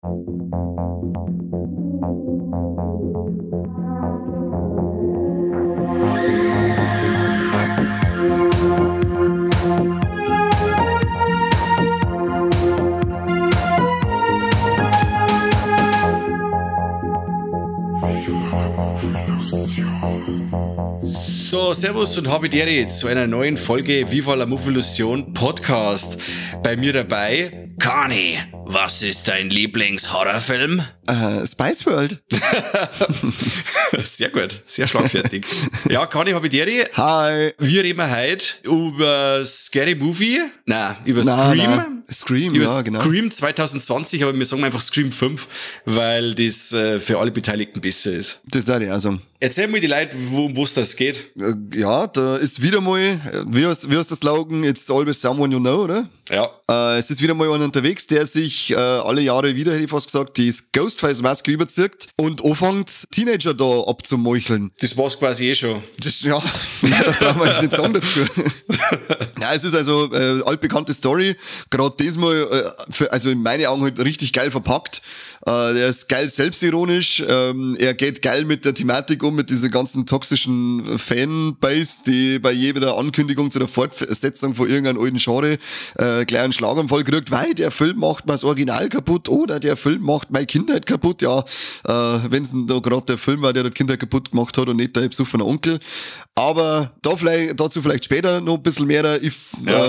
So, servus und habidere zu einer neuen Folge Viva la Muffelusion Podcast. Bei mir dabei, Kani, was ist dein Lieblingshorrorfilm? Spice World. Sehr gut, sehr schlagfertig. Ja, Kani, habidere. Hi. Wir reden heute über Scary Movie. Nein, über Scream. Nein. Scream, über ja, genau. Scream 2020, aber wir sagen einfach Scream 5, weil das für alle Beteiligten besser ist. Das darf ich auch sagen. Erzähl mir die Leute, wo es das geht. Ja, da ist wieder mal, wie heißt das Slogan? It's always someone you know, oder? Ja. Es ist wieder mal einer unterwegs, der sich alle Jahre wieder, hätte ich fast gesagt, die Ghostface-Maske überzieht und anfängt, Teenager da abzumeucheln. Das war's quasi eh schon. Das, ja, da brauchen wir nicht sagen dazu. Nein, es ist also altbekannte Story, gerade diesmal, also in meinen Augen halt richtig geil verpackt. Der ist geil selbstironisch, er geht geil mit der Thematik um, mit dieser ganzen toxischen Fanbase, die bei jeder Ankündigung zu der Fortsetzung von irgendeinem alten Genre gleich einen Schlaganfall kriegt, weil der Film macht mir das Original kaputt oder der Film macht meine Kindheit kaputt. Ja, wenn es da gerade der Film war, der die Kindheit kaputt gemacht hat und nicht der besoffene Onkel. Aber da vielleicht, dazu vielleicht später noch ein bisschen mehr.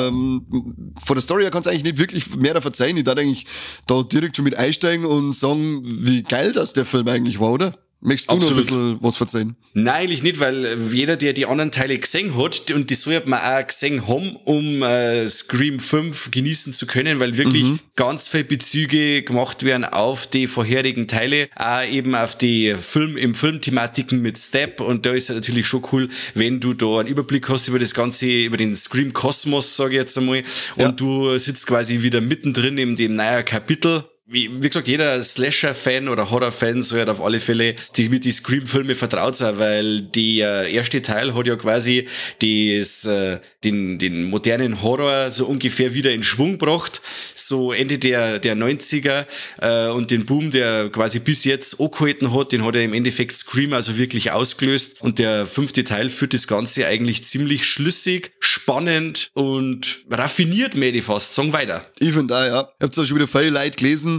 Von der Story her kannst du eigentlich nicht wirklich mehr verzeihen. Ich darf eigentlich da direkt schon mit einsteigen und sagen, wie geil das der Film eigentlich war, oder? Möchtest du Absolut. Noch ein bisschen was verzeihen? Nein, eigentlich nicht, weil jeder, der die anderen Teile gesehen hat, und die soll man auch gesehen haben, um Scream 5 genießen zu können, weil wirklich ganz viele Bezüge gemacht werden auf die vorherigen Teile, auch eben auf die Film-im-Film-Thematiken mit Step, und da ist es natürlich schon cool, wenn du da einen Überblick hast über das Ganze, über den Scream-Kosmos, sage ich jetzt einmal, und du sitzt quasi wieder mittendrin in dem neuen Kapitel. Wie gesagt, jeder Slasher-Fan oder Horror-Fan soll ja auf alle Fälle mit die Scream-Filme vertraut sein, weil der erste Teil hat ja quasi den modernen Horror so ungefähr wieder in Schwung gebracht, so Ende der 90er, und den Boom, der quasi bis jetzt angehalten hat, den hat er im Endeffekt Scream also wirklich ausgelöst, und der fünfte Teil führt das Ganze eigentlich ziemlich schlüssig, spannend und raffiniert, möchte ich fast sagen, weiter. Ich finde auch, ja. Ich hab zwar schon wieder viel Leute gelesen,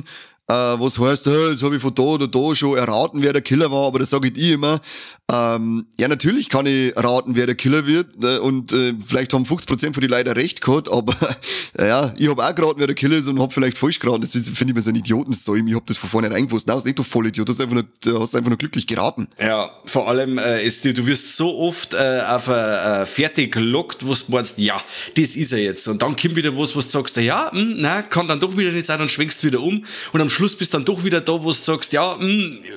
was heißt, jetzt habe ich von da oder da schon erraten, wer der Killer war, aber das sage ich immer. Ja, natürlich kann ich raten, wer der Killer wird, ne? Und vielleicht haben 50% von den Leuten recht gehabt, aber ja, ich habe auch geraten, wer der Killer ist und habe vielleicht falsch geraten. Das finde ich mir so ein Idiotensäum. Ich habe das von vornherein gewusst. Nein, das ist nicht du Vollidiot, du hast einfach nur glücklich geraten. Ja, vor allem, du wirst so oft auf fertig gelockt, wo du meinst, ja, das ist er jetzt. Und dann kommt wieder was, wo du sagst, ja, nein, kann dann doch wieder nicht sein, dann schwenkst du wieder um und am Schluss bist dann doch wieder da, wo du sagst, ja,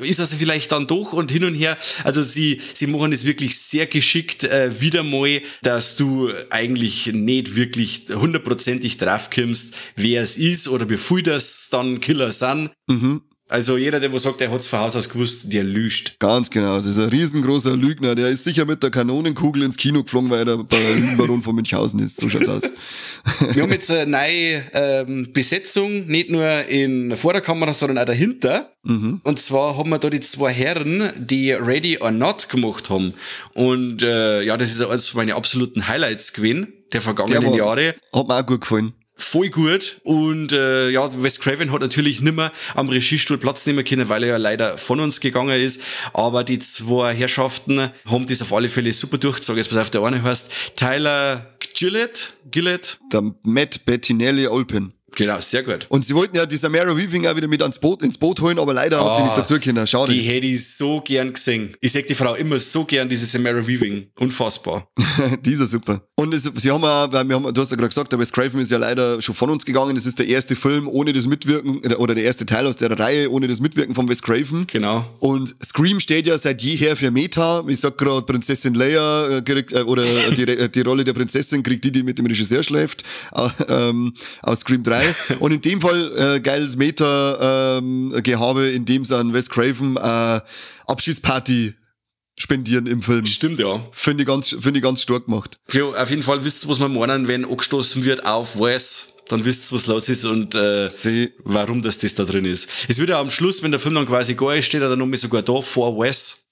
ist das vielleicht dann doch, und hin und her. Also sie machen es wirklich sehr geschickt wieder mal, dass du eigentlich nicht wirklich hundertprozentig drauf kommst, wer es ist oder wie viel das dann Killer sind. Mhm. Also jeder, der wo sagt, er hat's von Haus aus gewusst, der lügt. Ganz genau, das ist ein riesengroßer Lügner. Der ist sicher mit der Kanonenkugel ins Kino geflogen, weil er der Lügenbaron von Münchhausen ist. So schaut's aus. Wir haben jetzt eine neue Besetzung, nicht nur in vor der Kamera, sondern auch dahinter. Mhm. Und zwar haben wir da die zwei Herren, die Ready or Not gemacht haben. Und ja, das ist eines meiner absoluten Highlights gewesen, der vergangenen Jahre. Hat mir auch gut gefallen. Voll gut. Und ja, Wes Craven hat natürlich nimmer am Regiestuhl Platz nehmen können, weil er ja leider von uns gegangen ist. Aber die zwei Herrschaften haben das auf alle Fälle super durchgezogen. Jetzt pass auf, der eine heißt Tyler Gillett. Der Matt Bettinelli-Olpin. Genau, sehr gut. Und sie wollten ja die Samara Weaving auch wieder mit ins Boot holen, aber leider hat die nicht dazu können. Schade. Die hätte ich so gern gesehen. Ich seh die Frau immer so gern, diese Samara Weaving. Unfassbar. Die ist ja super. Und sie haben auch, weil du hast ja gerade gesagt, der Wes Craven ist ja leider schon von uns gegangen. Das ist der erste Film ohne das Mitwirken, oder der erste Teil aus der Reihe ohne das Mitwirken von Wes Craven. Genau. Und Scream steht ja seit jeher für Meta. Ich sag gerade, Prinzessin Leia kriegt, oder die Rolle der Prinzessin kriegt die mit dem Regisseur schläft, aus Scream 3. Und in dem Fall geiles Meta-Gehabe, in dem sie an Wes Craven Abschiedsparty spendieren im Film. Stimmt, ja. Finde ich ganz stark gemacht. Ja, auf jeden Fall wisst ihr, was wir meinen, wenn angestoßen wird auf Wes. dann wisst ihr, was los ist und warum das da drin ist. Es wird ja am Schluss, wenn der Film dann quasi gar ist, steht er dann nochmal sogar da, for Wes.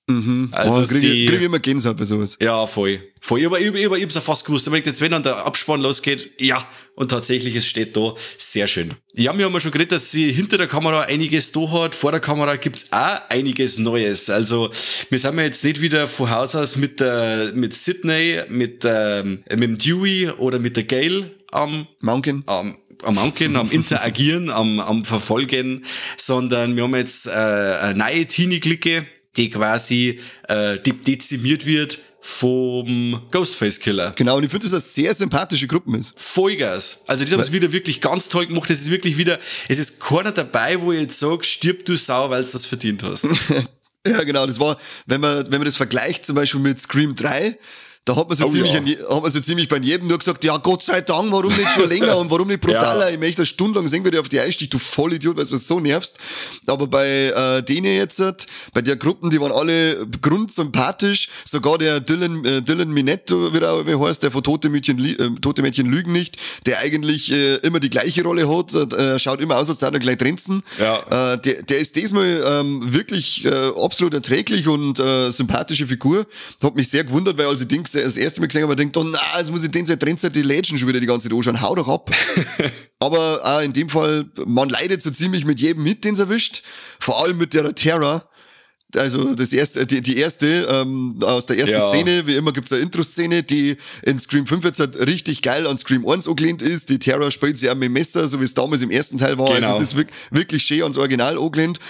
Also, oh, krieg ich immer Gänsehaut bei sowas. Ja, voll. Voll. Aber ich hab's ja fast gewusst. Aber jetzt, wenn dann der Abspann losgeht, ja, und tatsächlich, es steht da. Sehr schön. Ja, wir haben ja schon geredet, dass sie hinter der Kamera einiges da hat. Vor der Kamera gibt's auch einiges Neues. Also, wir sind ja jetzt nicht wieder von Haus aus mit Sidney, mit dem Dewey oder mit der Gale am Mountain. Am Angehen, am Interagieren, am Verfolgen, sondern wir haben jetzt eine neue Teenie-Clique, die quasi die dezimiert wird vom Ghostface-Killer. Genau, und ich finde, dass das eine sehr sympathische Gruppe ist. Vollgas. Also das haben sie wieder wirklich ganz toll gemacht. Es ist wirklich wieder, es ist keiner dabei, wo ich jetzt sage, stirb du Sau, weil du das verdient hast. Ja, genau. Das war, wenn man das vergleicht zum Beispiel mit Scream 3, da hat man so ziemlich bei jedem nur gesagt, ja, Gott sei Dank, warum nicht schon länger und warum nicht brutaler? Ja. Ich möchte stundenlang sehen, wie der auf die einsticht, du Vollidiot, weil du mich so nervst. Aber bei denen jetzt, bei der Gruppen, die waren alle grundsympathisch, sogar der Dylan Minetto, wie er heißt, der von Tote Mädchen lügen nicht, der eigentlich immer die gleiche Rolle hat, schaut immer aus, als würde er gleich trenzen. Ja. Der ist diesmal wirklich absolut erträglich und sympathische Figur. Hat mich sehr gewundert, weil als ich den das erste Mal gesehen habe, denkt, oh nein, jetzt muss ich den seit Trendzeit die Lädchen schon wieder die ganze Zeit anschauen, hau doch ab. Aber auch in dem Fall, man leidet so ziemlich mit jedem mit, den es erwischt. Vor allem mit der Tara. Also das erste, die erste aus der ersten Szene, wie immer gibt's eine Intro-Szene, die in Scream 5 jetzt halt richtig geil an Scream 1 angelehnt ist. Die Tara spielt sich auch mit dem Messer, so wie es damals im ersten Teil war. Genau. Also es ist wirklich schön ans Original angelehnt.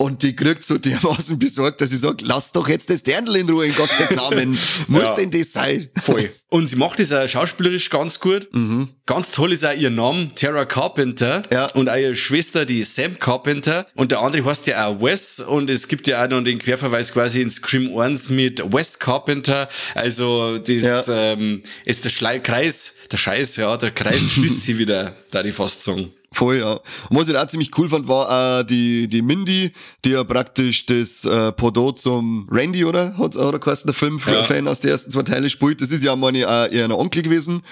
Und die kriegt so dermaßen besorgt, dass sie sagt, lass doch jetzt das Dirndl in Ruhe, in Gottes Namen. Muss denn das sein? Voll. Und sie macht das auch schauspielerisch ganz gut. Mhm. Ganz toll ist auch ihr Name, Tara Carpenter. Ja. Und auch ihre Schwester, die Sam Carpenter. Und der andere heißt ja auch Wes. Und es gibt ja auch noch den Querverweis quasi in Scream 1 mit Wes Carpenter. Also das ist der Kreis, der Scheiß, ja, der Kreis schließt sie wieder, da die fast sagen. Voll, ja. Und was ich auch ziemlich cool fand, war die Mindy, die ja praktisch das Pendant zum Randy, oder? Hat er geheißen, der Film-Fan aus den ersten zwei Teilen spielt. Das ist ja meine ihr Onkel gewesen.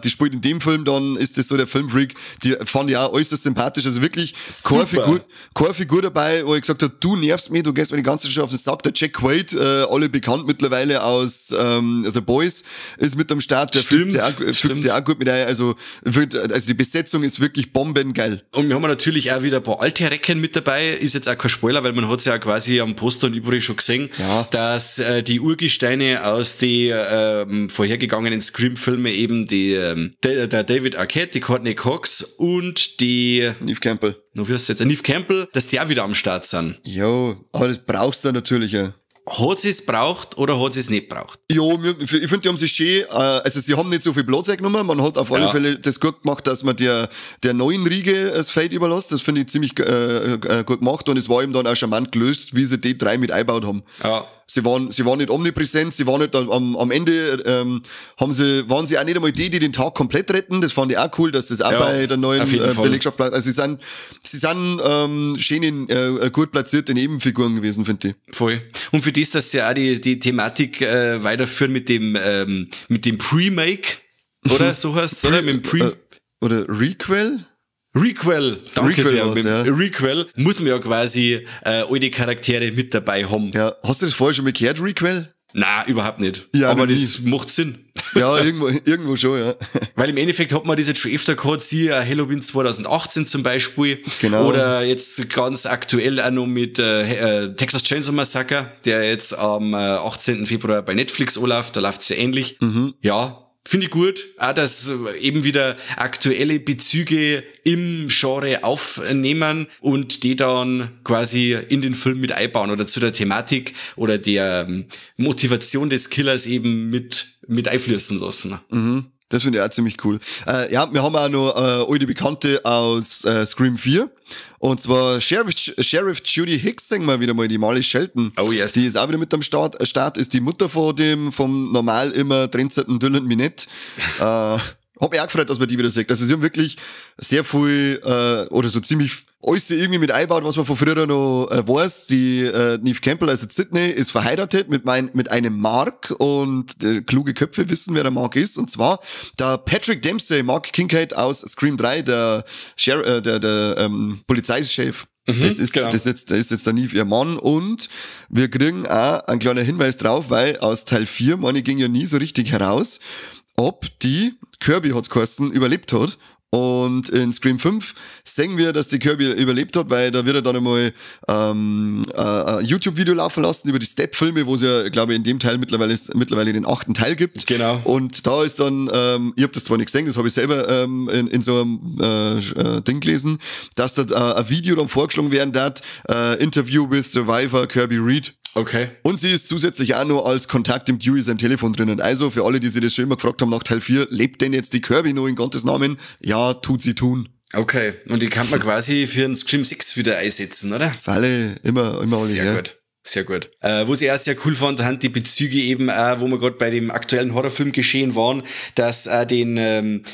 Die spielt in dem Film dann, ist das so der Filmfreak, die fand ich auch äußerst sympathisch. Also wirklich keine Figur dabei, wo ich gesagt habe, du nervst mich, du gehst mir die ganze Zeit schon auf den Sack. Der Jack Quaid, alle bekannt mittlerweile aus The Boys, ist mit am Start. Der fügt sich auch gut mit ein. Also die Besetzung ist wirklich bombengeil. Und wir haben natürlich auch wieder ein paar alte Recken mit dabei. Ist jetzt auch kein Spoiler, weil man hat es ja quasi am Poster und überall schon gesehen, dass die Urgesteine aus den vorhergegangenen Scream-Filmen eben die der David Arquette, die Courtney Cox und die Neve Campbell. No, wie heißt jetzt? Neve Campbell, dass die auch wieder am Start sind. Jo, aber das brauchst du natürlich ja. Hat sie es braucht oder hat sie es nicht braucht? Ja, ich finde, die haben sich schön, also sie haben nicht so viel Platz genommen, man hat auf alle Fälle das gut gemacht, dass man der neuen Riege das Feld überlässt, das finde ich ziemlich gut gemacht und es war eben dann auch charmant gelöst, wie sie die drei mit eingebaut haben. Ja. Sie waren nicht omnipräsent, sie waren nicht am Ende, waren sie auch nicht einmal die den Tag komplett retten. Das fand ich auch cool, dass das auch bei der neuen Belegschaft bleibt. Also sie sind schön in, gut platzierte Nebenfiguren gewesen, finde ich. Voll. Und für das, dass sie auch die Thematik weiterführen mit dem Pre-Make, oder? So heißt's, oder? Mit dem oder Requel? Requel, danke sehr. Requel muss man ja quasi all die Charaktere mit dabei haben. Ja, hast du das vorher schon mal gehört, Requel? Nein, überhaupt nicht. Ja, aber das macht Sinn. Ja, irgendwo schon, ja. Weil im Endeffekt hat man das jetzt schon öfter gehabt, siehe Halloween 2018 zum Beispiel. Genau. Oder jetzt ganz aktuell auch noch mit Texas Chainsaw Massacre, der jetzt am 18. Februar bei Netflix anläuft, da läuft's ja ähnlich. Mhm. Ja. Finde ich gut, auch dass eben wieder aktuelle Bezüge im Genre aufnehmen und die dann quasi in den Film mit einbauen oder zu der Thematik oder der Motivation des Killers eben mit einfließen lassen. Mhm. Das finde ich auch ziemlich cool. Ja, wir haben auch noch alte Bekannte aus Scream 4. Und zwar Sheriff Judy Hicks, sagen wir wieder mal, die Marley Shelton. Oh yes. Die ist auch wieder mit am Start. Start ist die Mutter von dem, vom normal immer trenzerten Dylan Minette. Hab mich auch gefreut, dass man die wieder sieht. Also sie haben wirklich sehr viel, oder so ziemlich alles irgendwie mit eingebaut, was man von früher noch weiß. Die Neve Campbell, also Sidney, ist verheiratet mit einem Mark und kluge Köpfe wissen, wer der Mark ist. Und zwar der Patrick Dempsey, Mark Kincaid aus Scream 3, der Polizeichef. Das ist, genau. Das ist jetzt der Neve ihr Mann und wir kriegen auch einen kleinen Hinweis drauf, weil aus Teil 4, meine, ging ja nie so richtig heraus, ob die Kirby, hat's geheißen, überlebt hat. Und in Scream 5 sehen wir, dass die Kirby überlebt hat, weil da wird er dann einmal ein YouTube-Video laufen lassen über die Step-Filme, wo es ja, glaube ich, in dem Teil mittlerweile den 8. Teil gibt. Genau. Und da ist dann, ich habe das zwar nicht gesehen, das habe ich selber in so einem Ding gelesen, dass da ein Video dann vorgeschlagen werden hat, Interview with Survivor Kirby Reed. Okay. Und sie ist zusätzlich auch noch als Kontakt im Dewey seinem Telefon drinnen. Also für alle, die sich das schon immer gefragt haben nach Teil 4, lebt denn jetzt die Kirby noch in Gottes Namen? Ja, tut sie tun. Okay, und die kann man quasi für einen Scream 6 wieder einsetzen, oder? Alle, immer alle. Sehr gut. Sehr gut. Was ich auch sehr cool fand, haben die Bezüge eben auch, wo wir gerade bei dem aktuellen Horrorfilm geschehen waren, dass den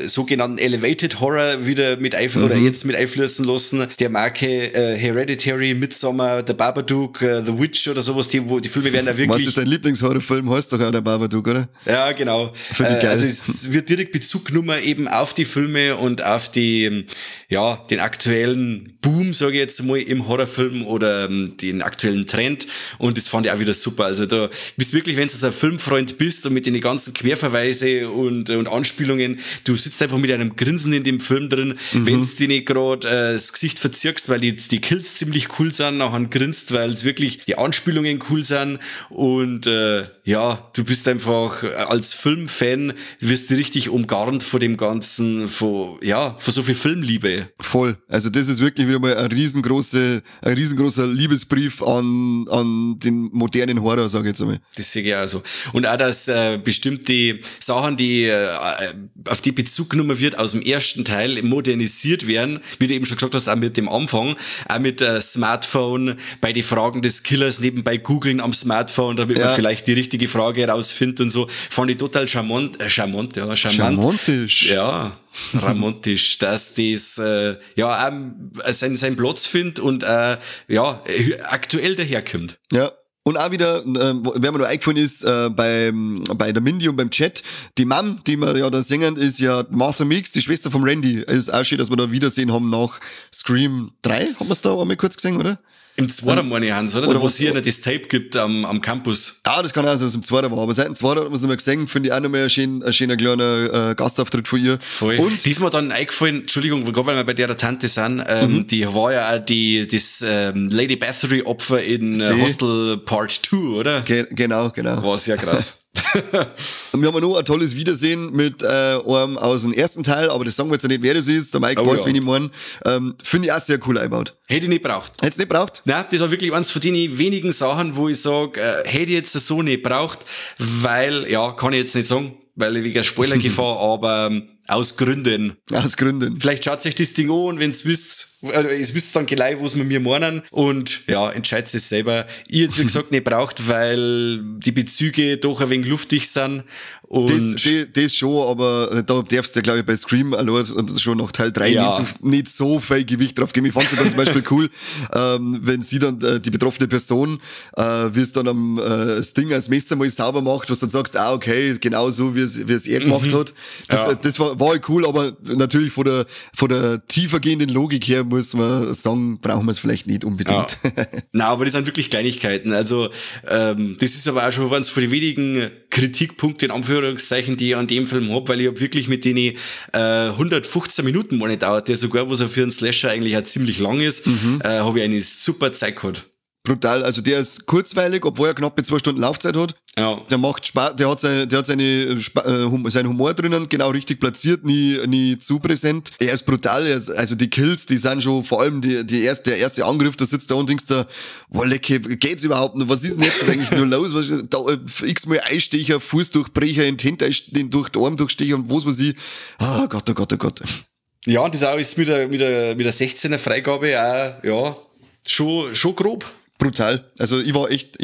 sogenannten Elevated Horror wieder mit oder jetzt mit einfließen lassen, der Marke Hereditary, Midsommar, The Babadook, The Witch oder sowas, die Filme werden da wirklich... Was ist dein Lieblingshorrorfilm? Heißt doch auch der Babadook, oder? Ja, genau. Finde ich geil. Also es wird direkt Bezug genommen eben auf die Filme und auf die, ja, den aktuellen Boom, sage ich jetzt mal, im Horrorfilm oder den aktuellen Trend, und das fand ich auch wieder super. Also da bist wirklich, wenn du so ein Filmfreund bist und mit den ganzen Querverweise und Anspielungen, du sitzt einfach mit einem Grinsen in dem Film drin, wenn du dir nicht gerade das Gesicht verzirkst, weil die Kills ziemlich cool sind, nachher grinst, weil es wirklich die Anspielungen cool sind und ja, du bist einfach als Filmfan, wirst du richtig umgarnt von dem Ganzen, von so viel Filmliebe. Voll. Also das ist wirklich wieder mal ein riesengroßer Liebesbrief an den modernen Horror, sag ich jetzt einmal. Das sehe ich auch so. Und auch, dass bestimmte Sachen, die auf die Bezug genommen wird, aus dem ersten Teil modernisiert werden, wie du eben schon gesagt hast, auch mit dem Anfang, auch mit Smartphone, bei den Fragen des Killers nebenbei googeln am Smartphone, damit man vielleicht die richtige Frage rausfindet und so. Fand ich total charmant. Charmantisch. Ja. Ramontisch, dass das seinen Platz findet und aktuell daherkommt. Ja. Und auch wieder, wer mir noch eingefallen ist, bei der Mindy und beim Chat, die Mom, die wir ja da singen, ist ja Martha Meeks, die Schwester vom Randy. Es ist auch schön, dass wir da Wiedersehen haben nach Scream 3. Haben wir es da einmal kurz gesehen, oder? Im zweiten meine ich, Hans, oder? Oder wo es hier das Tape gibt am Campus. Ah, das kann auch sein, dass es im zweiten war. Aber seit dem zweiten hat man es nicht mehr gesehen, finde ich auch nochmal ein schöner kleiner Gastauftritt von ihr. Voll. Und diesmal dann eingefallen, Entschuldigung, gerade weil wir bei der Tante sind, die war ja auch das Lady Bathory Opfer in Hostel Part 2, oder? Genau. War sehr krass. Und wir haben noch ein tolles Wiedersehen mit einem aus dem ersten Teil, aber das sagen wir jetzt ja nicht, wer das ist. Der Mike weiß, wen ich meine. Finde ich auch sehr cool eingebaut. Hätte ich nicht braucht. Hättest nicht braucht? Nein, das war wirklich eins von den wenigen Sachen, wo ich sage, hätte ich jetzt so nicht braucht, weil, ja, kann ich jetzt nicht sagen, weil ich wegen Spoilergefahr, aber aus Gründen. Aus Gründen. Vielleicht schaut sich das Ding an und wenn's wisst, es wisst dann gleich, was wir mir meinen und ja, entscheidet es selber. Ich jetzt, wie gesagt, nicht braucht, weil die Bezüge doch ein wenig luftig sind. Und das schon, aber da darfst du, glaube ich, bei Scream allein schon nach Teil 3 nicht so viel Gewicht drauf geben. Ich fand es dann zum Beispiel cool, wenn sie dann, die betroffene Person, wie es dann das Ding als Messer mal sauber macht, was dann sagst, ah, okay, genau so, wie es er gemacht hat. Das war cool, aber natürlich von der tiefergehenden Logik her muss man sagen, brauchen wir es vielleicht nicht unbedingt. Ja. Nein, aber das sind wirklich Kleinigkeiten. Also das ist aber auch schon eins von den wenigen Kritikpunkte in Anführungszeichen, die ich an dem Film hab, weil ich hab wirklich mit denen 115 Minuten mal nicht dauert, der sogar, was er für einen Slasher eigentlich auch ziemlich lang ist, habe ich eine super Zeit gehabt. Brutal, also der ist kurzweilig, obwohl er knapp 2 Stunden Laufzeit hat. Ja. Der macht Spaß, der hat seinen Humor drinnen, genau richtig platziert, nie zu präsent. Er ist brutal, also die Kills, die sind schon, vor allem der erste Angriff, da sitzt da und denkst da, boah, lecke, geht's überhaupt noch? Was ist denn jetzt eigentlich nur los? Was, da, x-mal Einstecher, Fußdurchbrecher, in den Hände, durch den Arm durchstecher und was weiß ich. Ah, Gott, oh Gott, oh Gott. Ja, und das auch ist mit der 16er Freigabe auch, ja, schon grob. Brutal. Also ich war echt,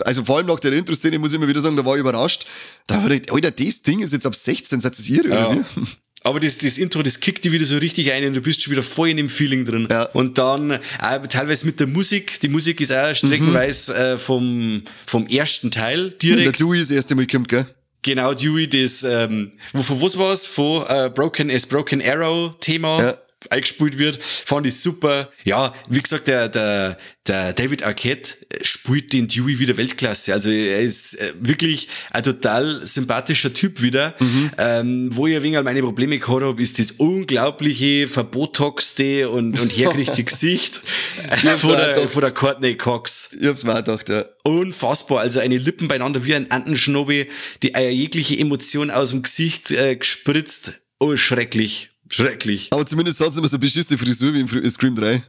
also vor allem nach der Intro-Szene muss ich immer wieder sagen, da war ich überrascht. Da war ich, Alter, das Ding ist jetzt ab 16, seid ihr irre, oder wie? Aber das Intro, das kickt dich wieder so richtig ein und du bist schon wieder voll in dem Feeling drin. Ja. Und dann auch teilweise mit der Musik. Die Musik ist auch streckenweise vom ersten Teil direkt. Und der Dewey das erste Mal kommt, gell? Genau, Dewey, das, von was war's? Von Broken Arrow Thema. Ja. Eingespielt wird, fand ich super. Ja, wie gesagt, der David Arquette spielt den Dewey wieder Weltklasse. Also er ist wirklich ein total sympathischer Typ wieder. Wo ich ein wenig meine Probleme gehabt habe, ist das unglaubliche, verbotoxte und hergerichtete Gesicht von der Courteney Cox. Ich hab's mir auch gedacht, ja. Unfassbar. Also eine Lippen beieinander wie ein Antenschnobel, die jegliche Emotion aus dem Gesicht gespritzt. Oh, schrecklich. Schrecklich. Aber zumindest hat sie immer so eine beschissene Frisur wie im Scream 3.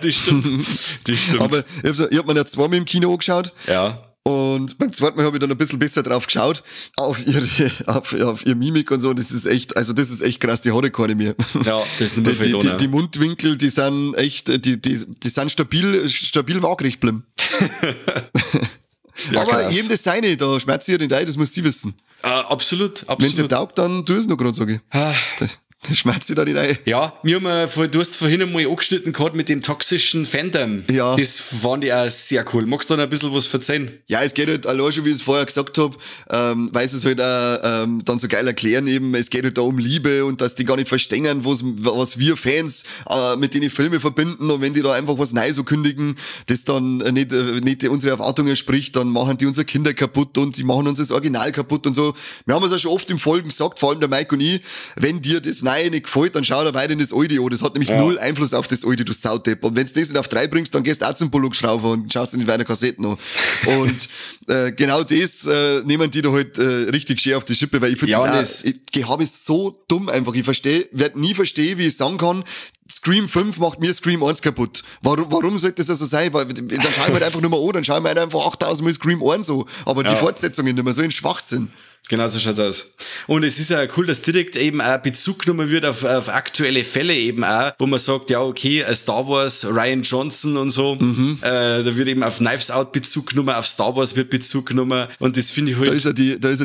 Das stimmt. Das stimmt. Aber ich hab mir ja zweimal im Kino angeschaut. Ja. Und beim zweiten Mal habe ich dann ein bisschen besser drauf geschaut, auf ihr Mimik und so. Und das ist echt, also das ist echt krass, die hat ich keine mehr. Ja, das ist nicht mehr die Mundwinkel, die sind echt, die sind stabil waagrecht geblieben. Ja, aber krass. Jedem das seine, da schmerzt sie ja nicht ein, das muss sie wissen. Absolut, absolut. Wenn sie taugt, dann tu es noch gerade, sag ich. Ah. Da schmerzt sie da nicht ein. Ja, wir haben, du hast vorhin einmal angeschnitten gehabt mit dem toxischen Fandom. Ja. Das fand ich auch sehr cool. Magst du da noch ein bisschen was verzeihen? Ja, es geht halt allein schon, wie ich es vorher gesagt hab, weil sie es halt auch dann so geil erklären eben, es geht halt da um Liebe und dass die gar nicht verstehen, was wir Fans mit denen Filme verbinden, und wenn die da einfach was Neues so kündigen, das dann nicht unsere Erwartungen spricht, dann machen die unsere Kinder kaputt und die machen uns das Original kaputt und so. Wir haben es auch schon oft in Folgen gesagt, vor allem der Mike und ich, wenn dir das Neue nicht gefällt, dann schau da weiter in das Alte an. Das hat nämlich null Einfluss auf das Alte, du Saudepp. Und wenn du das nicht auf 3 bringst, dann gehst du auch zum Bullock-Schrauber und schaust dir nicht weiter Kassetten an. Und genau das nehmen die da halt richtig schön auf die Schippe, weil ich finde das auch, ich habe es so dumm einfach. Ich werde nie verstehen, wie ich sagen kann, Scream 5 macht mir Scream 1 kaputt. Warum sollte das ja so sein? Weil, dann schauen wir halt einfach nur mal an, dann schauen wir halt einfach 8000 Mal Scream 1 so. Aber die Fortsetzungen nicht mehr, so in Schwachsinn. Genau, so schaut's aus. Und es ist ja cool, dass direkt eben auch Bezug genommen wird auf aktuelle Fälle eben auch, wo man sagt, ja okay, Star Wars, Rian Johnson und so, da wird eben auf Knives Out Bezug genommen, auf Star Wars wird Bezug genommen, und das finde ich halt... Da ist ja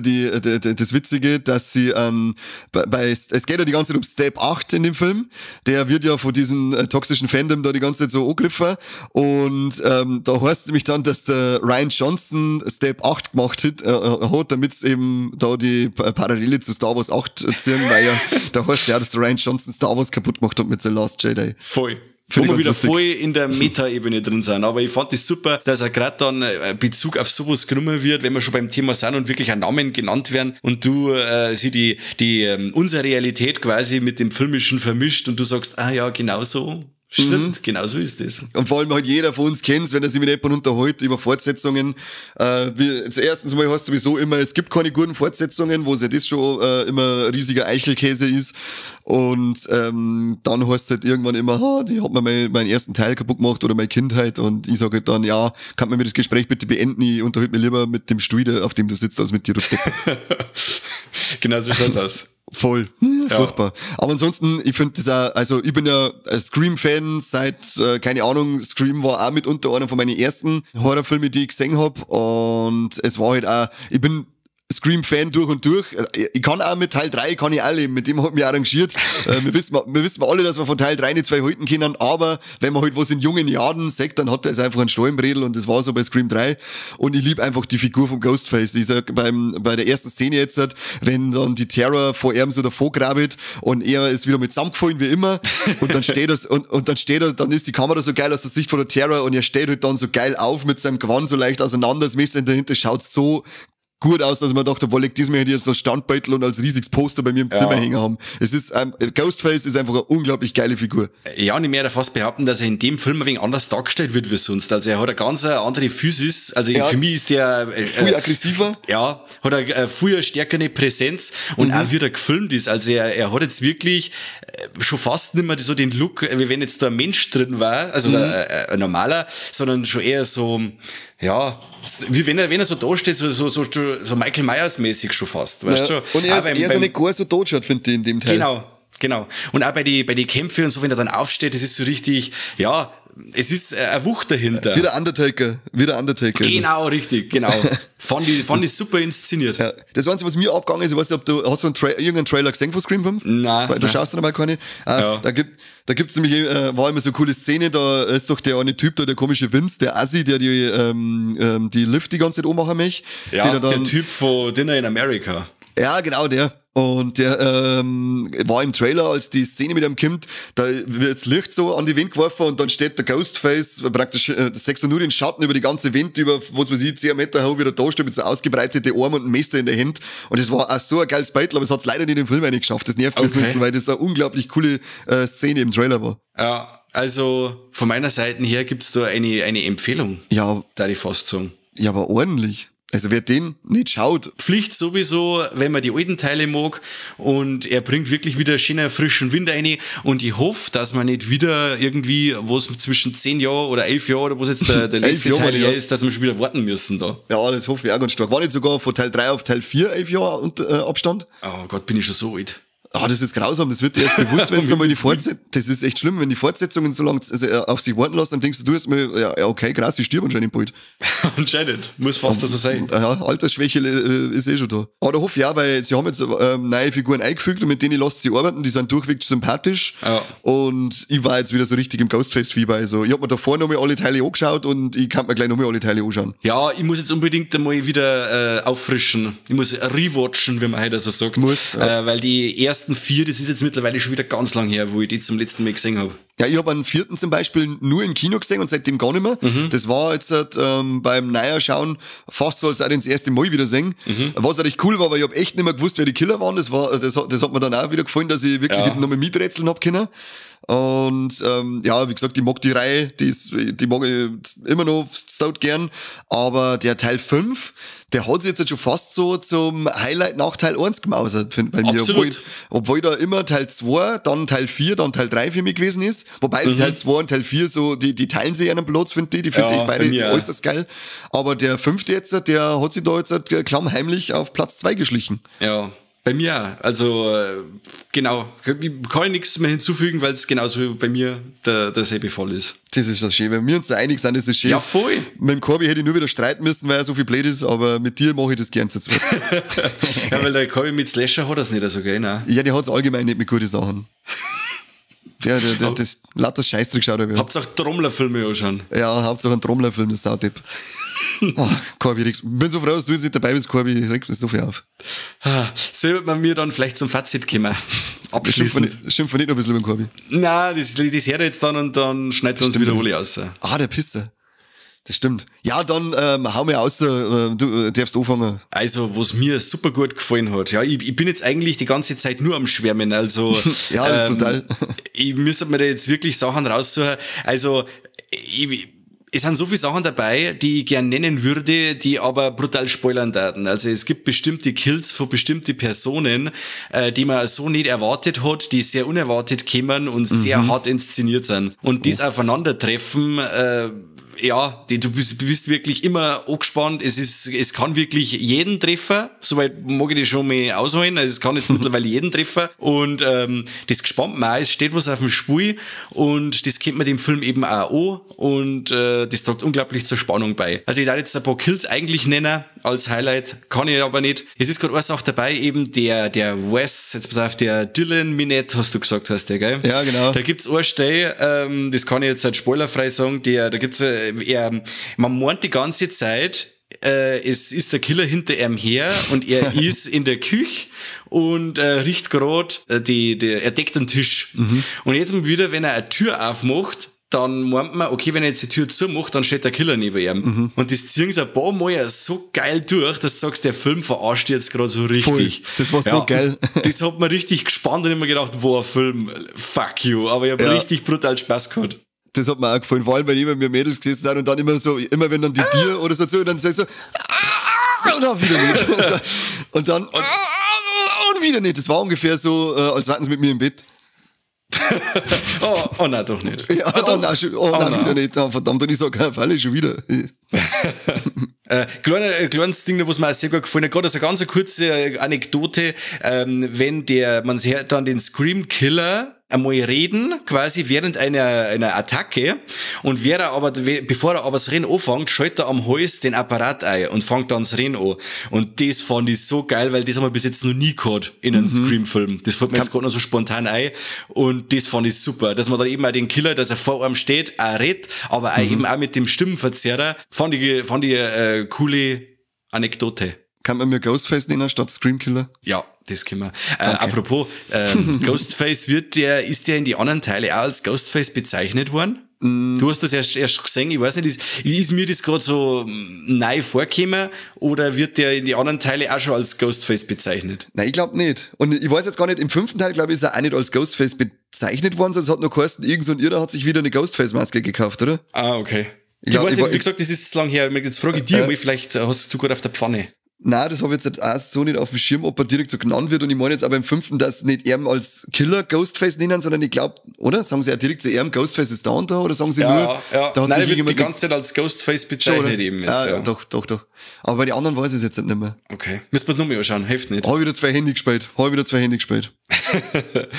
das Witzige, dass sie es geht ja die ganze Zeit um Step 8 in dem Film, der wird ja von diesem toxischen Fandom da die ganze Zeit so angegriffen, und da heißt es nämlich dann, dass der Rian Johnson Step 8 gemacht hat, damit es eben da die Parallele zu Star Wars 8 ziehen, weil ja, da heißt ja, dass der Rian Johnson Star Wars kaputt gemacht hat mit The Last Jedi. Voll. Wo wir wieder lustig. Voll in der Meta-Ebene drin sind. Aber ich fand das super, dass er gerade dann Bezug auf sowas genommen wird, wenn wir schon beim Thema sind und wirklich auch Namen genannt werden und du sie die unsere Realität quasi mit dem Filmischen vermischt und du sagst, ah ja, genau so. Stimmt, genau so ist das. Und vor allem halt jeder von uns kennt's, wenn er sich mit jemandem unterhält über Fortsetzungen. Zuerst mal heißt sowieso immer, es gibt keine guten Fortsetzungen, wo es ja das schon immer riesiger Eichelkäse ist. Und dann heißt es halt irgendwann immer, die hat mir meinen ersten Teil kaputt gemacht oder meine Kindheit. Und ich sage halt dann, ja, kann man mir das Gespräch bitte beenden? Ich unterhalte mich lieber mit dem Stuhl, auf dem du sitzt, als mit dir. Genau so schaut's aus. Voll. Ja. Furchtbar. Aber ansonsten, ich finde das auch, also ich bin ja Scream-Fan seit, keine Ahnung, Scream war auch mitunter einer von meinen ersten Horrorfilmen, die ich gesehen hab. Und es war halt auch, ich bin Scream-Fan durch und durch. Ich kann auch mit Teil 3, kann ich auch leben, mit dem hab ich mich arrangiert. Wir wissen alle, dass wir von Teil 3 nicht zwei halten können, aber wenn man halt was in jungen Jahren sagt, dann hat er es einfach einen Stollenbredel, und das war so bei Scream 3. Und ich lieb einfach die Figur vom Ghostface. Ich sag, bei der ersten Szene jetzt, wenn dann die Terror vor ihm so davor grabbelt und er ist wieder mit zusammengefallen wie immer, und dann steht das, und dann steht er, dann ist die Kamera so geil aus der Sicht von der Terror, und er steht halt dann so geil auf mit seinem Gewand so leicht auseinander, das Messer dahinter schaut so gut aus, dass man dachte, obwohl ich diesmal hätte ich jetzt noch Standbeutel und als riesiges Poster bei mir im Zimmer hängen haben. Es ist, Ghostface ist einfach eine unglaublich geile Figur. Ja, und ich möchte fast behaupten, dass er in dem Film ein wenig anders dargestellt wird wie sonst. Also er hat eine ganz andere Physis. Also für mich ist der viel aggressiver. Ja, hat eine viel stärkere Präsenz und auch wie er gefilmt ist. Also er hat jetzt wirklich schon fast nicht mehr so den Look, wie wenn jetzt da ein Mensch drin war, also ein normaler, sondern schon eher so, ja, wie wenn er so da steht, so Michael Myers-mäßig schon fast, weißt du? Und er ist, er nicht gar so tot schaut, finde ich, in dem Teil. Genau. Und auch bei die Kämpfe und so, wenn er dann aufsteht, das ist so richtig, ja, es ist eine Wucht dahinter. Wie der Undertaker, wie der Undertaker. Genau, richtig, genau. Fand ich super inszeniert. Ja. Das Einzige, was mir abgegangen ist, ich weiß nicht, ob du, hast du irgendeinen Trailer gesehen von Scream 5? Nein. Weil du schaust dann mal keine. Ja. Da gibt's nämlich, war immer so eine coole Szene, da ist doch der eine Typ da, der komische Vince, der Assi, der die Lift die ganze Zeit anmachen möchte. Ja, der Typ von Dinner in America. Ja, genau, der. Und der war im Trailer, als die Szene mit ihm kommt, da wird das Licht so an die Wand geworfen und dann steht der Ghostface, praktisch, das siehst du nur den Schatten über die ganze Wand, über, was weiß ich, 10 Meter hoch, wieder da steht, mit so ausgebreiteten Armen und einem Messer in der Hand. Und das war auch so ein geiles Battle, aber es hat's leider nicht in den Film reingeschafft. Das nervt mich ein bisschen, weil das eine unglaublich coole Szene im Trailer war. Ja, also von meiner Seite her gibt's da eine Empfehlung. Ja. Da ich fast sagen. Ja, aber ordentlich. Also wer den nicht schaut. Pflicht sowieso, wenn man die alten Teile mag. Und er bringt wirklich wieder schönen frischen Wind rein. Und ich hoffe, dass man nicht wieder irgendwie, was zwischen 10 Jahren oder 11 Jahren oder was jetzt der letzte 11 Jahre, Teil ja. ist, dass wir schon wieder warten müssen da. Ja, das hoffe ich auch ganz stark. War nicht sogar von Teil 3 auf Teil 4 11 Jahre und, Abstand? Oh Gott, bin ich schon so alt. Ah, das ist grausam, das wird dir erst bewusst, wenn es dann mal die Fortsetzung, das ist echt schlimm, wenn die Fortsetzungen so lange auf sich warten lassen, dann denkst du, du erst mal, ja, okay, krass, ich stirb anscheinend bald. Anscheinend, muss fast so sein. Ja, Altersschwäche ist eh schon da. Aber da hoffe ich auch, weil sie haben jetzt neue Figuren eingefügt und mit denen lässt sie arbeiten, die sind durchweg sympathisch. Ja. Und ich war jetzt wieder so richtig im Ghostface-Fieber, also ich hab mir davor nochmal alle Teile angeschaut und ich kann mir gleich nochmal alle Teile anschauen. Ja, ich muss jetzt unbedingt einmal wieder auffrischen. Ich muss rewatchen, wie man heute so sagt. Muss, ja. Weil die ersten 4, das ist jetzt mittlerweile schon wieder ganz lang her, wo ich die zum letzten Mal gesehen habe. Ja, ich habe einen 4. zum Beispiel nur im Kino gesehen und seitdem gar nicht mehr. Mhm. Das war jetzt beim Neuerschauen fast so, als auch das erste Mal wieder sehen. Mhm. Was recht cool war, weil ich hab echt nicht mehr gewusst, wer die Killer waren. Das hat mir dann auch wieder gefallen, dass ich wirklich nochmal miträtseln hab können. Und ja, wie gesagt, ich mag die Reihe, die mag ich immer noch stout gern. Aber der Teil 5, der hat sich jetzt schon fast so zum Highlight nach Teil 1 gemausert, finde bei mir. Absolut. Obwohl da immer Teil 2, dann Teil 4, dann Teil 3 für mich gewesen ist. Wobei es Teil 2 und Teil 4 so, die teilen sich einen Platz, finde ich. Die finde ich beide äußerst geil. Aber der 5. jetzt, der hat sich da jetzt klammheimlich auf Platz 2 geschlichen. Ja. Bei mir auch. Also, genau. Kann ich nichts mehr hinzufügen, weil es genauso bei mir derselbe Fall ist. Das ist das schön. Wenn wir uns da einig sind, das ist schön. Ja, voll. Mit dem Corby hätte ich nur wieder streiten müssen, weil er so viel blöd ist, aber mit dir mache ich das gern zu zweit. Ja, weil der Corby mit Slasher hat das nicht so, gell? Nein. Ja, der hat's allgemein nicht mit guten Sachen. Der das lauter Scheißdreck geschaut. Hauptsache Trommlerfilme anschauen. Ja, Hauptsache ein Trommlerfilm, das ist auch Tipp. Ach, Corby, ich bin so froh, dass du jetzt nicht dabei bist, Corby, ich reg mich so viel auf. Soll man mir dann vielleicht zum Fazit kommen? Abschließend. Schimpfen wir nicht noch ein bisschen über den Corby? Nein, das hört er jetzt dann und dann schneidet er uns wieder alle raus. Ah, der Pisser. Das stimmt. Ja, dann hau mir aus, du darfst anfangen. Also, was mir super gut gefallen hat. Ja, ich bin jetzt eigentlich die ganze Zeit nur am Schwärmen. Also, ja, das ist brutal. Ich müsste mir da jetzt wirklich Sachen raussuchen. Also, es sind so viele Sachen dabei, die ich gern nennen würde, die aber brutal spoilern werden. Also es gibt bestimmte Kills von bestimmten Personen, die man so nicht erwartet hat, die sehr unerwartet kämen und sehr hart inszeniert sind. Und das Aufeinandertreffen, ja, du bist wirklich immer angespannt. Es kann wirklich jeden treffen. Soweit mag ich das schon mal ausholen. Also es kann jetzt mittlerweile jeden treffen. Und das gespannt man auch. Es steht was auf dem Spiel und das kennt man dem Film eben auch an. Und das tragt unglaublich zur Spannung bei. Also ich darf jetzt ein paar Kills eigentlich nennen als Highlight, kann ich aber nicht. Es ist gerade eine Sache dabei, eben der Wes, jetzt pass auf, der Dylan Minnette, hast du gesagt, heißt der, gell? Ja, genau. Da gibt's eine Stelle, das kann ich jetzt halt spoilerfrei sagen, da gibt's man meint die ganze Zeit, es ist der Killer hinter ihm her und er ist in der Küche und riecht gerade, er deckt den Tisch. Mhm. Und jetzt mal wieder, wenn er eine Tür aufmacht, dann meint man, okay, wenn er jetzt die Tür zumacht, dann steht der Killer neben ihm. Mhm. Und das ziehen sie ein paar Mal so geil durch, dass du sagst, der Film verarscht jetzt gerade so richtig. Voll. Das war so geil. Das hat mir richtig gespannt und immer gedacht, boah, Film, fuck you. Aber ich habe richtig brutal Spaß gehabt. Das hat mir auch gefallen, vor allem, wenn immer mir Mädels gesessen sind und dann immer so, immer wenn dann die Tier oder so zu, und dann sagst du so, und dann wieder nicht. Und dann, und wieder nicht. Das war ungefähr so, als warten sie mit mir im Bett. Oh nein, doch nicht. Ja, dann auch schon, oh nein, wieder nicht. Oh, verdammt, und ich sag, Falle schon wieder. Kleines Ding, was mir auch sehr gut gefallen hat, gerade so eine ganz kurze Anekdote, wenn man hört dann den Scream Killer einmal reden, quasi während einer Attacke. Und bevor er aber das Rennen anfängt, schaltet er am Hals den Apparat ein und fängt dann das Rennen an. Und das fand ich so geil, weil das haben wir bis jetzt noch nie gehabt in einem Scream-Film. Das fällt mir jetzt gerade noch so spontan ein. Und das fand ich super, dass man dann eben auch den Killer, dass er vor einem steht, auch redet, aber auch eben auch mit dem Stimmenverzerrer, fand ich eine coole Anekdote. Kann man mir Ghostface nennen statt Scream Killer? Ja, das können wir. Apropos, Ghostface ist der in die anderen Teile auch als Ghostface bezeichnet worden? Mm. Du hast das erst gesehen, ich weiß nicht, ist mir das gerade so neu vorgekommen oder wird der in die anderen Teile auch schon als Ghostface bezeichnet? Nein, ich glaube nicht. Und ich weiß jetzt gar nicht, im 5. Teil, glaube ich, ist er auch nicht als Ghostface bezeichnet worden, sondern es hat nur geheißen, irgend so ein Irrer hat sich wieder eine Ghostface-Maske gekauft, oder? Ah, okay. Ich weiß nicht, wie gesagt, das ist zu lang her. Jetzt frage ich dir mal, vielleicht hast du gerade auf der Pfanne. Nein, das habe ich jetzt auch so nicht auf dem Schirm, ob er direkt so genannt wird. Und ich meine jetzt aber im 5., dass nicht er als Killer Ghostface nennen, sondern ich glaube, oder? Sagen sie ja direkt zu ihm, Ghostface ist da und da, oder sagen sie ja, nur, ja. Da hat nein, sich wird die ganze Zeit als Ghostface bezeichnet schon, eben jetzt. Ah, ja. Doch, doch, doch. Aber bei den anderen weiß ich es jetzt nicht mehr. Okay. Müssen wir es nochmal anschauen, hilft nicht. Habe wieder 2 Handy gespielt.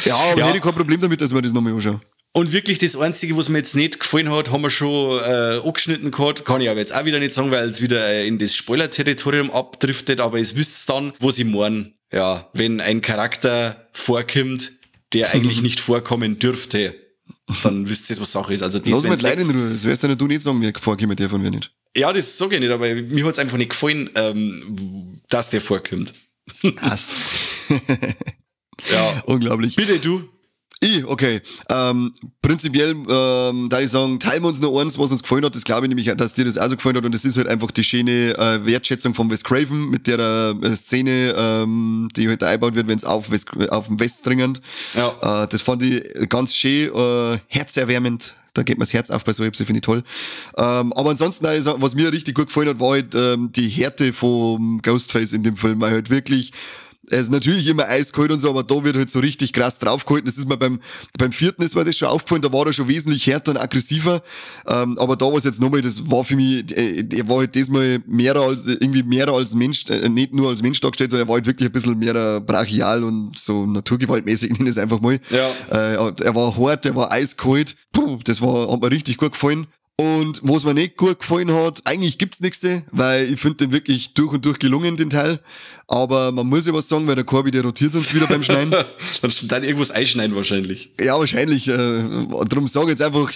Ja, aber ja. Hätte ich kein Problem damit, dass wir das nochmal anschauen. Und wirklich das Einzige, was mir jetzt nicht gefallen hat, haben wir schon angeschnitten gehabt. Kann ich aber jetzt auch wieder nicht sagen, weil es wieder in das Spoiler-Territorium abdriftet. Aber es wisst dann, wo sie meinen. Ja, wenn ein Charakter vorkommt, der eigentlich nicht vorkommen dürfte, dann wisst ihr, was Sache ist. Also das, lass mich leider in Ruhe. Das wirst ja du nicht sagen, wer vorkommt, der von mir nicht. Ja, das sage ich nicht, aber mir hat's einfach nicht gefallen, dass der vorkommt. Was? Ja. Unglaublich. Bitte du. Okay. Prinzipiell, da ich sagen, teilen wir uns noch eins, was uns gefallen hat. Das glaube ich nämlich, dass dir das auch so gefallen hat. Und das ist halt einfach die schöne Wertschätzung von Wes Craven mit der Szene, die halt eingebaut wird, wenn es auf den Wes dringend. Ja. Das fand ich ganz schön, herzerwärmend. Da geht mir das Herz auf bei so etwas, finde ich toll. Aber ansonsten, also, was mir richtig gut gefallen hat, war halt die Härte vom Ghostface in dem Film, weil halt wirklich, er ist natürlich immer eiskalt und so, aber da wird halt so richtig krass draufgehalten. Das ist mir beim 4. ist mir das schon aufgefallen, da war er schon wesentlich härter und aggressiver. Aber da war es jetzt nochmal, das war für mich, er war halt diesmal mehr als Mensch, nicht nur als Mensch dargestellt, sondern er war halt wirklich ein bisschen mehr brachial und so naturgewaltmäßig, nenne ich es einfach mal. Ja. Er war hart, er war eiskalt. Puh, das hat mir richtig gut gefallen. Und was mir nicht gut gefallen hat, eigentlich gibt's nichts, weil ich finde den wirklich durch und durch gelungen, den Teil. Aber man muss ja was sagen, weil der Corby, der rotiert uns wieder beim Schneiden. Dann irgendwas einschneiden wahrscheinlich. Ja, wahrscheinlich. Darum sage ich jetzt einfach,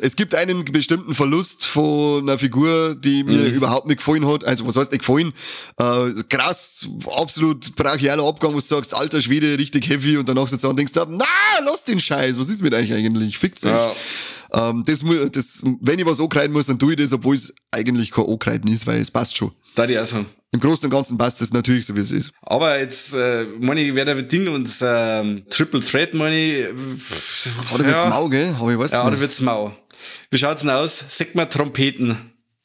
es gibt einen bestimmten Verlust von einer Figur, die mir überhaupt nicht gefallen hat. Also was heißt nicht gefallen? Krass, absolut brachialer Abgang, wo du sagst, alter Schwede, richtig heavy, und danach sitzt du und denkst, na, lass den Scheiß, was ist mit euch eigentlich? Fickt's euch. Ja. Das, wenn ich was ankreiden muss, dann tue ich das, obwohl es eigentlich kein Ankreiden ist, weil es passt schon. Da die auch so. Im Großen und Ganzen passt das natürlich so, wie es ist. Aber jetzt, meine ich, wer der Ding und Triple Threat, meine ich. Hat er wird's mau, gell? Aber ich weiß ja, nicht. Ja, wird's mau. Wie schaut's denn aus? Sieht man Trompeten?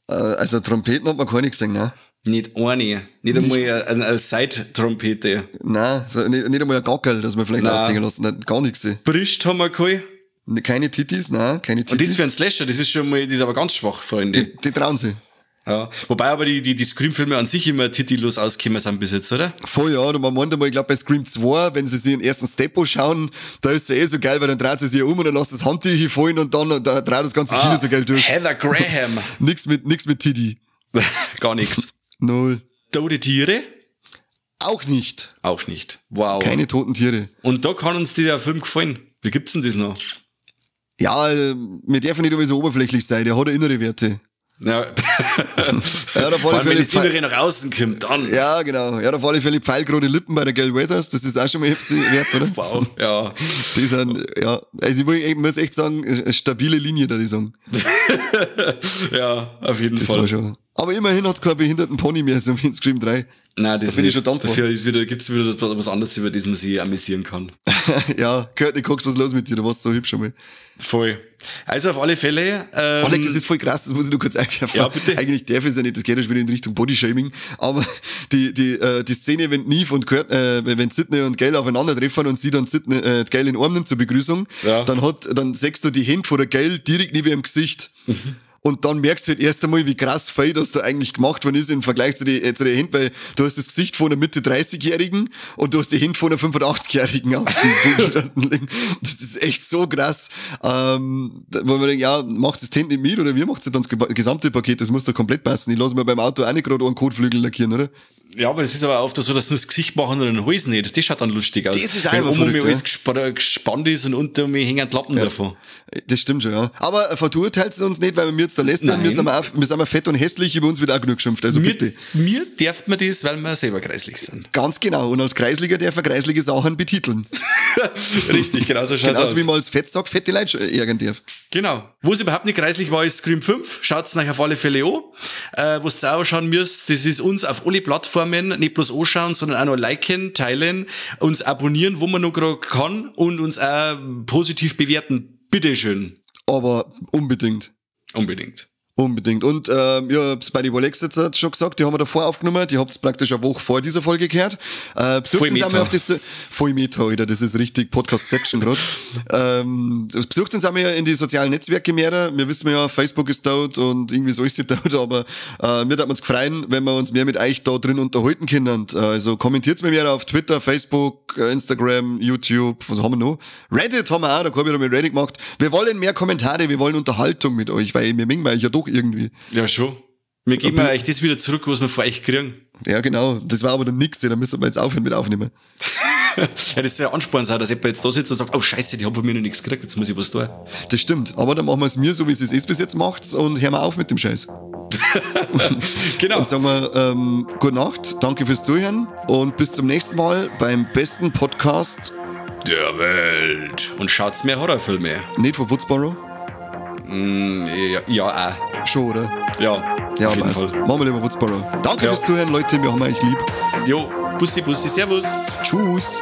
Also Trompeten hat man keine gesehen, ne? Nicht eine. Nicht einmal eine Side-Trompete. Nein, so, nicht einmal ein Gackerl, das wir vielleicht aussehen lassen. Nein, gar nichts. Brist haben wir keine. Keine Titis, nein, keine Titis. Und das für einen Slasher, das ist schon mal, das ist aber ganz schwach, Freunde. Die trauen sich. Ja. Wobei aber die Scream-Filme an sich immer titellos ausgekommen sind bis jetzt, oder? Voll, ja. Und man meint einmal, ich glaube bei Scream 2, wenn sie sich den ersten Step anschauen, da ist es ja eh so geil, weil dann dreht sie sich um und dann lässt das Handtücher fallen und dann da dreht das ganze Kino so geil durch. Heather Graham. Nix mit Titi. Gar nix. Null. Tote Tiere? Auch nicht. Auch nicht. Wow. Keine toten Tiere. Und da kann uns dieser Film gefallen. Wie gibt's denn das noch? Ja, wir dürfen nicht immer so oberflächlich sein, der hat ja innere Werte. Ja. Ja, da vor allem, wenn das Innere nach außen kommt, dann. Ja, genau. Ja, da auf alle Fälle pfeilgerade Lippen bei der Gale Weathers, das ist auch schon mal wert, oder? Wow, ja. Die sind, ja, also ich muss echt sagen, eine stabile Linie, da die sagen. Ja, auf jeden das Fall. War schon. Aber immerhin hat's keinen behinderten Pony mehr, so wie in Scream 3. Nein, das da bin nicht. Ich schon dankbar. Dafür gibt's wieder was anderes, über das man sich amüsieren kann. Ja, Courteney Cox, was ist los mit dir? Du warst so hübsch schon mal. Voll. Also auf alle Fälle. Alex, das ist voll krass, das muss ich nur kurz einwerfen. Ja, bitte. Eigentlich darf ich es ja nicht, das geht ja schon wieder in Richtung Bodyshaming. Aber die Szene, wenn Neve und wenn Sidney und Gale aufeinandertreffen und sie dann Sidney, Gale in den Arm nimmt zur Begrüßung, ja. dann siehst du die Hände von der Gale direkt neben ihrem Gesicht. Mhm. Und dann merkst du halt erst einmal, wie krass viel das da eigentlich gemacht worden ist im Vergleich zu den Händen, weil du hast das Gesicht von einer Mitte 30-Jährigen und du hast die Hände von einer 85-Jährigen auf dem Boden liegen. Das ist echt so krass. Wo man denkt, ja, macht das Hände nicht mit oder wie macht es dann das gesamte Paket? Das muss doch komplett passen. Ich lasse mir beim Auto auch nicht gerade einen Kotflügel lackieren, oder? Ja, aber das ist aber oft so, dass sie nur das Gesicht machen oder den Hals nicht. Das schaut dann lustig aus. Das ist wenn einfach um verrückt, mich alles gespannt ist und unter mir hängen die Lappen davon. Das stimmt schon, ja. Aber verurteilt es uns nicht, weil wir jetzt da lästern. Wir sind auch fett und hässlich, über uns wird auch genug geschimpft. Also bitte. Mir darf man das, weil wir selber kreislig sind. Ganz genau. Und als Kreisliger darf er kreislige Sachen betiteln. Richtig, genau so schaut's Genauso aus. wie man als Fettsack fette Leute ärgern darf. Genau. Wo es überhaupt nicht kreislich war, ist Scream 5. Schaut's euch auf alle Fälle an. Was ihr auch schauen müsst, das ist uns auf alle Plattformen nicht bloß anschauen, sondern auch noch liken, teilen, uns abonnieren, wo man noch gerade kann und uns auch positiv bewerten. Bitteschön. Aber unbedingt. Unbedingt. Unbedingt. Und ja, hab's bei den Rolex jetzt schon gesagt, die haben wir davor aufgenommen, die habt's praktisch eine Woche vor dieser Folge gehört. Besucht uns einmal auf das voll Meta, Alter, das ist richtig Podcast-Section gerade. Besucht uns einmal in die sozialen Netzwerke mehr. Wir wissen ja, Facebook ist tot und irgendwie so ist sie tot, aber mir würde uns freuen, wenn wir uns mehr mit euch da drin unterhalten können. Also kommentiert's mir mehr auf Twitter, Facebook, Instagram, YouTube, was haben wir noch? Reddit haben wir auch, da hab ich noch mit Reddit gemacht. Wir wollen mehr Kommentare, wir wollen Unterhaltung mit euch, weil wir mögen euch ja doch irgendwie. Ja, schon. Wir geben euch das wieder zurück, was wir vor euch kriegen. Ja, genau. Das war aber dann nix, da müssen wir jetzt aufhören mit aufnehmen. Ja, das ist ja Ansporn sein, dass jemand jetzt da sitzt und sagt, oh Scheiße, die haben von mir noch nichts gekriegt, jetzt muss ich was tun. Das stimmt, aber dann machen wir es mir so, wie es ist bis jetzt macht und hören wir auf mit dem Scheiß. Genau. Dann sagen wir gute Nacht, danke fürs Zuhören und bis zum nächsten Mal beim besten Podcast der Welt. Und schaut's mehr Horrorfilme. Nicht von Woodsboro? Ja, auch. Schon, oder? Ja, ja, auf jeden passt. Fall. Machen wir lieber Woodsboro. Danke fürs Zuhören, Leute. Wir haben euch lieb. Jo, Bussi, Bussi, Servus. Tschüss.